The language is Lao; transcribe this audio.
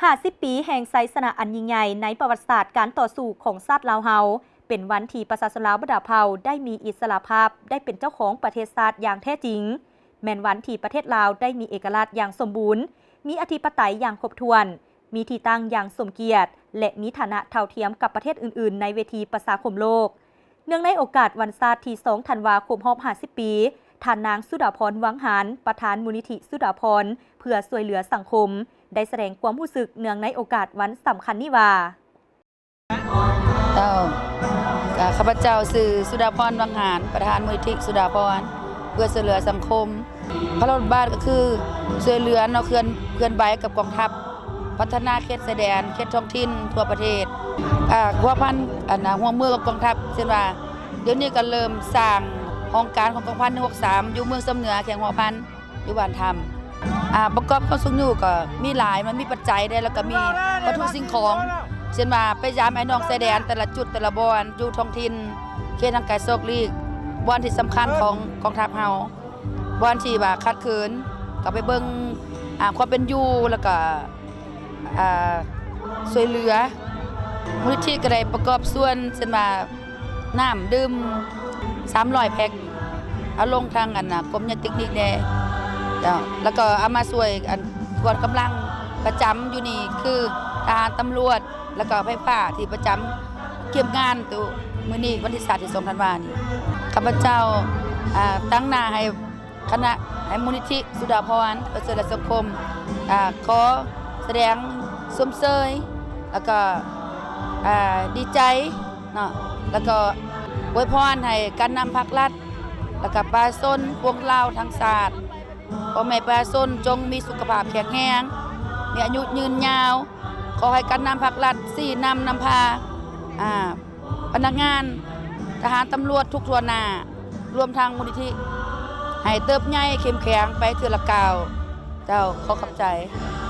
ຫ້າສິບປີແຫ່ງໄຊຊະນະອັນຍິ່ງໃຫຍ່ໃນປະຫວັດສາດການຕໍ່ສູ້ຂອງຊາດລາວເຮົາ, ເປັນວັນທີ່ປະຊາຊົນລາວບັນດາເຜົ່າໄດ້ມີອິດສະຫຼະພາບ, ໄດ້ເປັນເຈົ້າຂອງປະເທດຊາດຢ່າງແທ້ຈິງ, ແມ່ນວັນທີ່ປະເທດລາວໄດ້ມີເອກະລາດຢ່າງສົມບູນ, ມີອະທິປະໄຕຢ່າງຄົບຖ້ວນ, ມີທີ່ຕັ້ງຢ່າງສົມກຽດ ແລະ ມີຖານະເທົ່າທຽມກັບປະເທດອື່ນໆໃນເວທີປະຊາຄົມໂລກ. ເນື່ອງໃນໂອກາດວັນຊາດທີສອງທັນວາຄົບຮອບຫ້າສິບປີ, ທ່ານນາງ ສຸດາພອນ ວັງຫານ ປະທານມູນນິທິສຸດາພອນ ເພື່ອຊ່ວຍເຫຼືອສັງຄົມ ໄດ້ສະແດງຄວາມຮູ້ສຶກເນື່ອງໃນໂອກາດວັນສຳຄັນນີ້ວ່າ: ເຈົ້າ, ຂ້າພະເຈົ້າຊື່ ສຸດາພອນ ວັງຫານ ປະທານມູນນິທິສຸດາພອນ ເພື່ອຊ່ວຍເຫຼືອສັງຄົມ. ພາລະບົດບາດກໍຄືຊ່ວຍເຫຼືອເນາະ ເຄື່ອນ, ເຄື່ອນໄຫວກັບກອງທັບ ພັດທະນາເຂດຊາຍແດນ, ເຂດທ້ອງຖິ່ນທົ່ວປະເທດ, ອາ, ພົວພັນ, ອັນນ່າ, ຮ່ວມມືກັບກອງທັບ, ເຊັ່ນວ່າ ດຽວນີ້ກໍເລີ່ມສ້າງຫ້ອງການຂອງກອງພັນ ໜຶ່ງຫົກສາມ ຢູ່ເມືອງຊຳເໜືອ ແຂວງຫົວພັນ ຢູ່ບ້ານທຳ. ອາ, ປະກອບຄວາມສຸກຍູ້ກໍມີຫຼາຍ, ມັນມີປັດໄຈເດ້ ແລ້ວກໍມີວັດຖຸສິ່ງຂອງ, ເຊັ່ນວ່າ ໄປຢາມອ້າຍນ້ອງຊາຍແດນແຕ່ລະຈຸດແຕ່ລະບ່ອນ ຢູ່ທ້ອງຖິ່ນ ເຂດຫ່າງໄກສອກຫຼີກ, ບ່ອນທີ່ສຳຄັນຂອງກອງທັບເຮົາ. ບ່ອນທີ່ວ່າຂາດເຂີນ ກໍໄປເບິ່ງ, ອາ, ຄວາມເປັນຢູ່ ແລ້ວກໍ, ອາ, ຊ່ວຍເຫຼືອ. ມູນນິທິກໍໄດ້ປະກອບສ່ວນ ເຊັ່ນວ່າ ນ້ຳດື່ມ ສາມຮ້ອຍແພັກ ເອົາລົງທາງ, ອັນນ່າ, ກົມໃຫຍ່ເຕັກນິກແດ່. ເຈົ້າ, ແລ້ວກໍເອົາມາຊ່ວຍ, ອັນ, ກວນກຳລັງປະຈຳຢູ່ນີ້ ຄືທະຫານ, ຕຳຫຼວດ ແລ້ວກໍໄຟຟ້າທີ່ປະຈຳກຽມງານໂຕມື້ນີ້ ວັນທີສາມ ທີສອງທັນວານີ້. ຂ້າພະເຈົ້າ, ອາ, ຕາງໜ້າໃຫ້ຄະນະ, ໃຫ້ມູນນິທິສຸດາພອນ ເພື່ອຊ່ວຍເຫຼືອສັງຄົມ, ອາ, ຂໍສະແດງຊົມເຊີຍ ແລ້ວກໍ, ອາ, ດີໃຈເນາະ, ແລ້ວກໍອວຍພອນໃຫ້ການນຳພາກລັດ ແລ້ວກໍປະຊາຊົນປວງລາວທັງຊາດ, ພໍ່ແມ່ປະຊາຊົນຈົ່ງມີສຸຂະພາບແຂງແຮງ, ມີອາຍຸຍືນຍາວ. ຂໍໃຫ້ການນຳພາກລັດຊີ້ນຳນຳພາ, ອາ, ພະນັກງານ, ທະຫານ, ຕຳຫຼວດທຸກທົ່ວໜ້າ, ລວມທັງມູນນິທິ ໃຫ້ເຕີບໃຫຍ່ເຂັ້ມແຂງໄປເທື່ອລະກ້າວ. ເຈົ້າ, ຂໍຂອບໃຈ.